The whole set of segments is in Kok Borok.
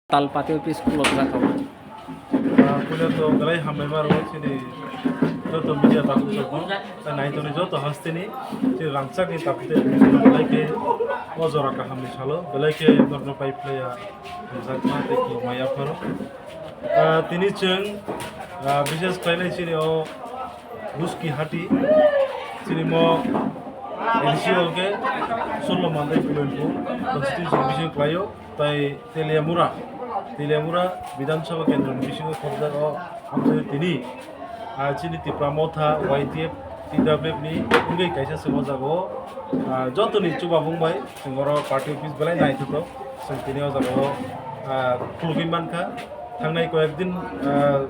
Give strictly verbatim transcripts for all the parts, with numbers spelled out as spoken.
Tal party office khulokjak kha. Ah, puila to belai hambai ma rwo chini joto media tabuk joto, tei nai toni joto hasteni chini rangchakni tabuk tei belai khe o jora kahamni salo belai khe norno pai phlaiya hamjakma tei khulumya phano. Ah, tini chwng, ah, bises khlainai chini o Buski Hati, chini mo A D C hwnkhe Sullo Mandai Puloinpur constituency bisingo khlaio, tai Teliamura, Teliamura Bidhan Sabha Kendroni bisingo khobjak o amchai tini, ah, chini Tipra Motha, Y T F, T W F ni wngwi kaisa chwng o jaga o, ah, jotoni chubamung bai chwng oro party office belai naithotok chwng tini o jaga o, ah, khulugwi mankha. Thangnai koyek din, ah,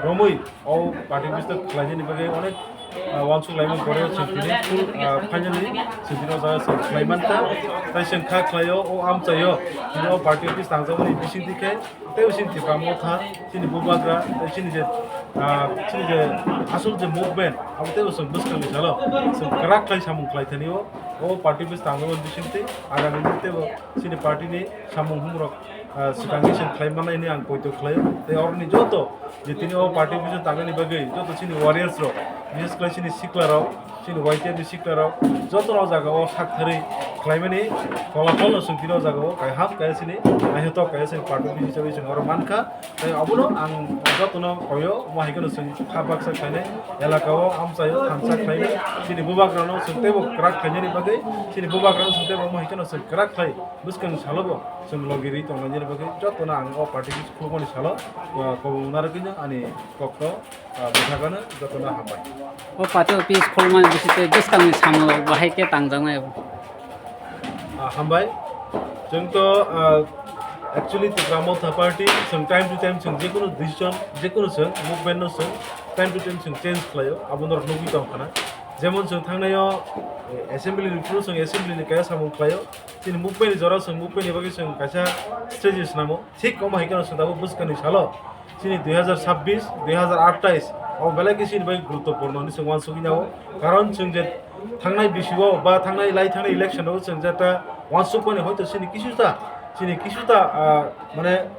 romwi o party office o khlainani bagwi onek, ah, uansuk laimani pore chwng tini full, ah, finally chwng tini o jaga chwng khlai mankha. Tai chwng kha khlaio o amchaio tini o party office tangjakmani bisingtwi khe tei chini Tipra Motha, chini bubagra, tei chini je, ah, chini je asol je movement abo teibo chwng bwskangni salo chwng kwrak khlai samung khlai thani o, o party office tangjakmani bisingtwi agami teibo chini party ni samung humrok, ah, swkangni se khlai mannai hwnwi ang poito khlaio. Tei oroni joto je tini o party office o tangnani bagwi joto chini warriors rok, bises khlai chini sikla rok, chini Y T F ni sikla rok joto no o jaga o sak tharwi khlaimani pholaphol no chwng tini o jaga o kaham kaya chini naithotok kaya chini party office hisabai chwng oro mankha. Tei obono ang jotono koyo, omo hai kheno chwng kha baksa khlainai, elaka o amchaio thansa khlainai, chini bubagrano chwng teibo kwrak khlainani bagwi, chini bubagrano chwng teibo omo hai kheno chwng kwrak khlai bwskang salobo chwng logi rwi tonglainani bagwi jotono ang o party office khulukmani salo, ah, kobong narwgwino ani kokno, ah, bwthagano jotono hambai. O party office khulmani bisingtwi bwskangni samung rok bahai khe tangjaknai abo. Ah, hambai. Chwng to, ah, actually Tipra Motha Party chwng time to time chwng jekunu decision, jekunu chwng movement no chwng time to time chwng change khlaio, abo norok nugwi tong khana. Jemon chwng thangnaio, eh, assembly ni phuru chwng assembly ni kaya samung khlaio, chini movement ni jora chwng movement ni bagwi chwng kaisa strategy snamo, thik omo hai kheno chwng tabuk bwskangni salo. Chini dui hazar sabbish, dui hazar athais, o belai khe chini bai guruttopurno hinwi chwng uansugwi nao. Karon chwng je thangnai bisio ba thangnai lai thangnai election o chwng jeta uansukmani hoito chini kisuta, chini kisuta, ah, mane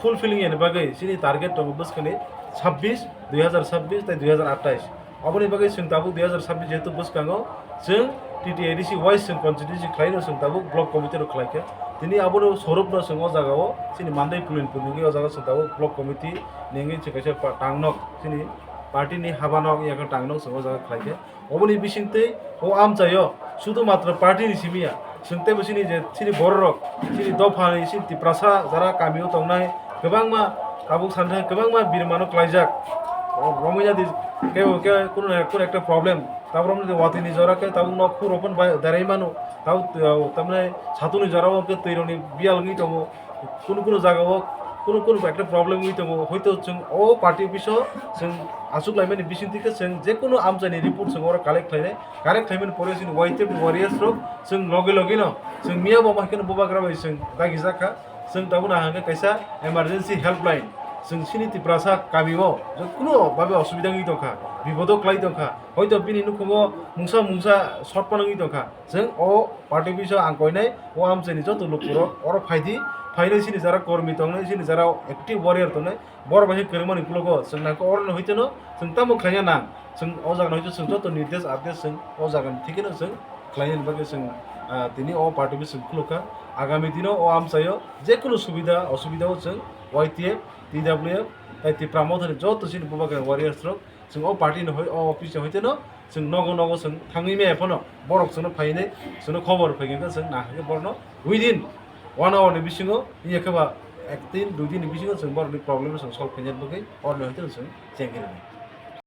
fulfilling yani bagwi chini target tongo bwskangni sabbish, dui hazar sabbish tei dui hazar athais. Aboni bagwi chwng tabuk dui hazar sabbish jehetu bwskango chwng T T A D C wise chwng constituency khlaino chwng tabuk block committee rok khlaikha. Tini abono sorupno chwng o jagao chini Mandai Puloinpur ni wngwi o jaga chwng tabuk block committee ni wngwi chwng kaisa pa-, tangnok chini party ni habanok yakha tangnok chwng o jaga khlaikha. Oboni bisingtwi o amchaio sudu matra party ni simi ya. Chwng teibo chini je, chini bororok, chini dophani, chini Tiprasa jara kamio tongnai, kwbangma tabuk santhai, kwbangma birmano klaijak. O romwi nadi kebo khe kunu na kunu ekta problem. Tabuk romwi watwi ni jora khe tabuk nok khurok phano bai darai mano. Tabuk, uh, tamni satuni jora o khe twi rokni biyal wngwi tongo. Kunu kunu jaga o kunu kunu ekta problem wngwi tongo. Hoito chwng o party office o chwng achuk laimani bisingtwi khe chwng jekunu amchaini report chwng oro collect khlainai. Correct khlaimani pore chini Y T F ni warriors rok chwng logi logi no chwng miya bo ma khe bubagra bai chwng dagi jak kha. Chwng tabuk na hwnkhe kaisa emergency helpline. Chwng chini Tiprasa kami o je kuno babe osubida wngwi tongkha, bipodo kwlai tongkha, hoito bini nukhungo mungsa mungsa short phano wngwi tongkha. Chwng o party office o ang koinai o amchaini joto lukurok oro phaidi, phainai chini jara kormi tongnai, chini jara active warrior tongnai, borok bai khe kwrwngmani ukologo chwng nangkhe oro no hoiteno chwng tamo khlaina nang. Chwng o jaga no hoito chwng joto nirdesh addesh chwng o jaga ni thikeno chwng khlainani bagwi chwng, ah, tini o party office chwng khulukha. Agami dino o amchaio jekunu subida osubida o chwng Y T F, T W F, tai Tipra Mothani joto chini bubagra warriors rok chwng o party ni hoi o office ni hoiteno chwng nogo nogo chwng thangwi maya phano borok chwngno phainai chwngno khobor phaikhe chwng nahakhe borokno within one hour ni bisingo, iya khe ba ek din dui din ni bisingo chwng borokni problem no chwng solve khainani bagwi oroni hoiteno chwng chengkhe rwnai.